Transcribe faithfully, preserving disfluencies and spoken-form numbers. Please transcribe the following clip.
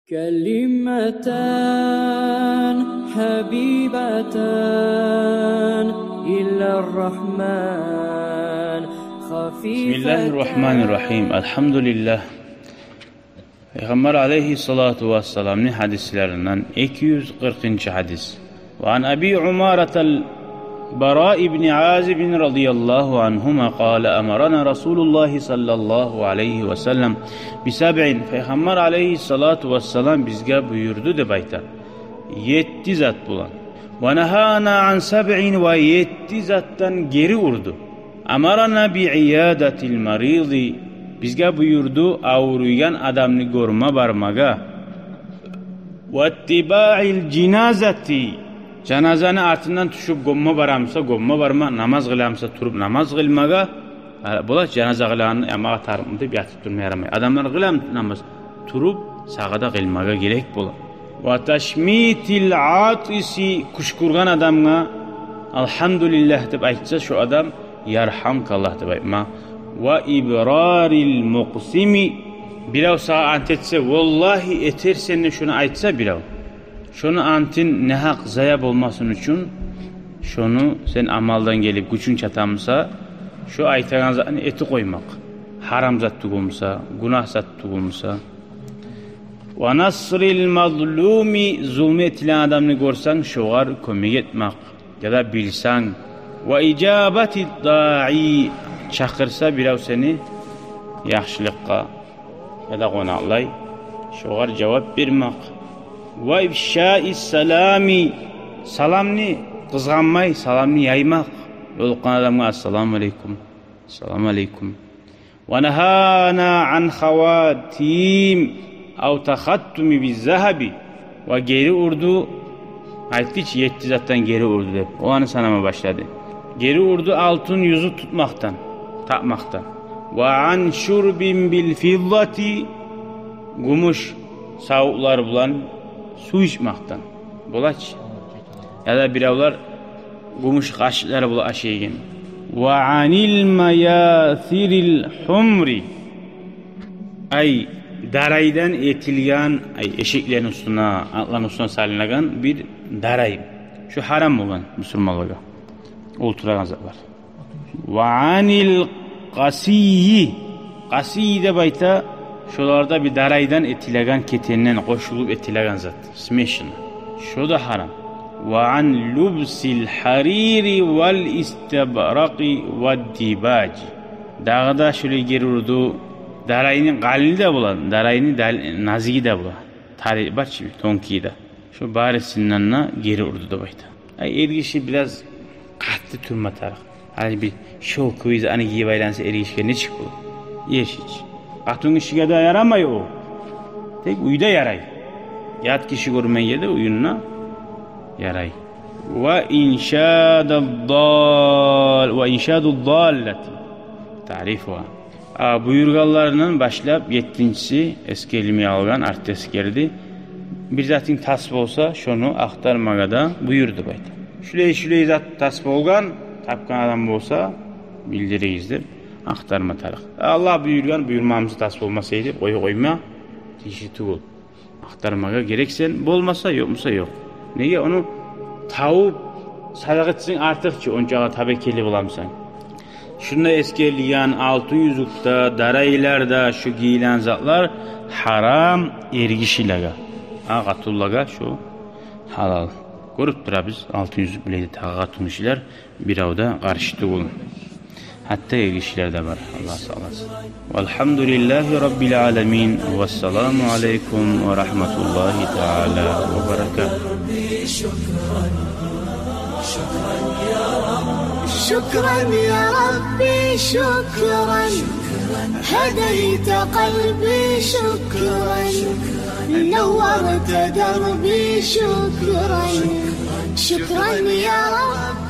كلمتان حبيبتان إلى الرحمن خفيفتان. بسم الله الرحمن الرحيم. الحمد لله. Пайхаммар алейгьиссалату вассаламны гьадислеринден эки юз къыркъынчы гьадис. وعن أبي عمارة البراء بن عازب رضي الله عنهما قال: أمرنا رسول الله صلى الله عليه وسلم بسبع. Пайхаммар алейгьиссалату вассалам бизге буюрду деп айта. Етти зат булан. ونهانا عن سبع, ва етти затдан гери урду. أمرنا بعيادة المريض, бизге буюрду авруйгъан адамны гёрме бармагъа. واتباع الجنازة, жаназаны артындан тюшюп гёмме барамса, гёмме барма, намаз къыламса, туруп намаз къылмагъа. Гьали бола, жаназа къылагъанны ямагъа тарыкъмы деп ятып турма ярамай. Адамлар къыламы намаз, туруп сагъа да къылмагъа герек бола. وتشميت العاطس, кюшкюрген адамгъа «Алгьамдулиллагь» деп айтса, шо адам «Яргьамкаллагь» деп айтма. وإبرار المقسم, бирев сагъа ант этсе, «Валлагьи, этерсен» деп шону айтса бирев, шону антын негьакъ зая болмасын учун, шону сен амалдан гелип гючюнг чатамса, шо айтагъан затны этип къоймакъ. Гьарам зат тюгюлмюсе, гюнагь зат тюгюлмюсе. ونصر المظلوم, зулму этилген адамны гёрсенг, шогъар кёмек этмек, яда билсенг. وإجابة الداعي, чакъырса бирев сени яхшылыкъгъа, яда къонакълай, шогъар жавап бермек. وإفشاء السلام, саламны къызгъанмай, саламны яймакъ. Ёлукъгъан адамгъа: «Ассаламу алейкум, ассаламу алейкум». ونهانا عن خواتيم أو تختم بالذهب. Ва гери урду, айтды чы, етти затдан гери урду деп. Оланы санама башлады. Гери урду алтын юзюк тутмакъдан, такъмакъдан. وعن شرب بالفضة, гюмюш савутлар булан сув ичмекден. Бола чы. Яда биревлер гюмюш къашыкълар булан ашайгъан. وعن المياثر الحمر. Ай, дарайдан этилген, ай, эшеклени уьстюне, атланы уьстюне салынагъан бир дарай. Шо гьарам болгъан бусурманлагъа олтурагъан затлар. وعن القصي. Къасий деп айта, шолар да бир дарайдан этилеген, кетенден къошулуп этилеген зат. Смешно. Шо да гьарам. وعن لبس الحرير والاستبرق والديباج. Дагъы да шолай гери урду, дарайны къалыны да бола, дарайны дал-, назиги де бола. Тари бар чы, тонкий де. Шо барысындан да гери урду деп айта. Ай, эргиши бираз къатты турма тарыкъ. Гьали бир шёлковый затны гийип айланса, эргишиге нечик бола? Эшит. Къатынгишиге де ярамай о. Тек уьйде ярай. Ят гиши гёрмейген ерде, уьюнде ярай. وإنشاد الضال، وإنشاد الضالة. تعريفها. А, буюргъанларындан башлап, еттинчиси эсгерилмей къалгъан, артда эсгерди. Бир затынг тас болса, шону ахтармагъа да буюр деп айта. Шулай, шулай зат тас болгъан, тапгъан адам болса, билдиригиз деп ахтарма тарыкъ. Аллагь буюргъан, буюрмагъан буса, тас болмаса эди деп къоюп къойма тийишли тюгюл. Ахтармагъа герексен, болмаса, ёкъ буса, ёкъ. Неге, ону тавуп, садагъа этсенг артыкъ чы, ончакъы табекели боламысан. Шунда эсгерилген алтын юзюк де, дарайлар да, шу гийилген затлар гьарам эргишилеге. А къатынлагъа шу гьалал. Гёрюп турабыз, алтын юзюк булай да тагъагъан къатынгишилер. Бирев де къаршы тюгюл. Гьатта эргишилер де бар. Аллагь сакъласын. والحمد لله رب العالمين. والسلام عليكم ورحمة الله تعالى وبركاته. شكرا يا ربي، شكرا. هديت قلبي، شكرا. نورت دربي، شكرا. شكرا يا رب.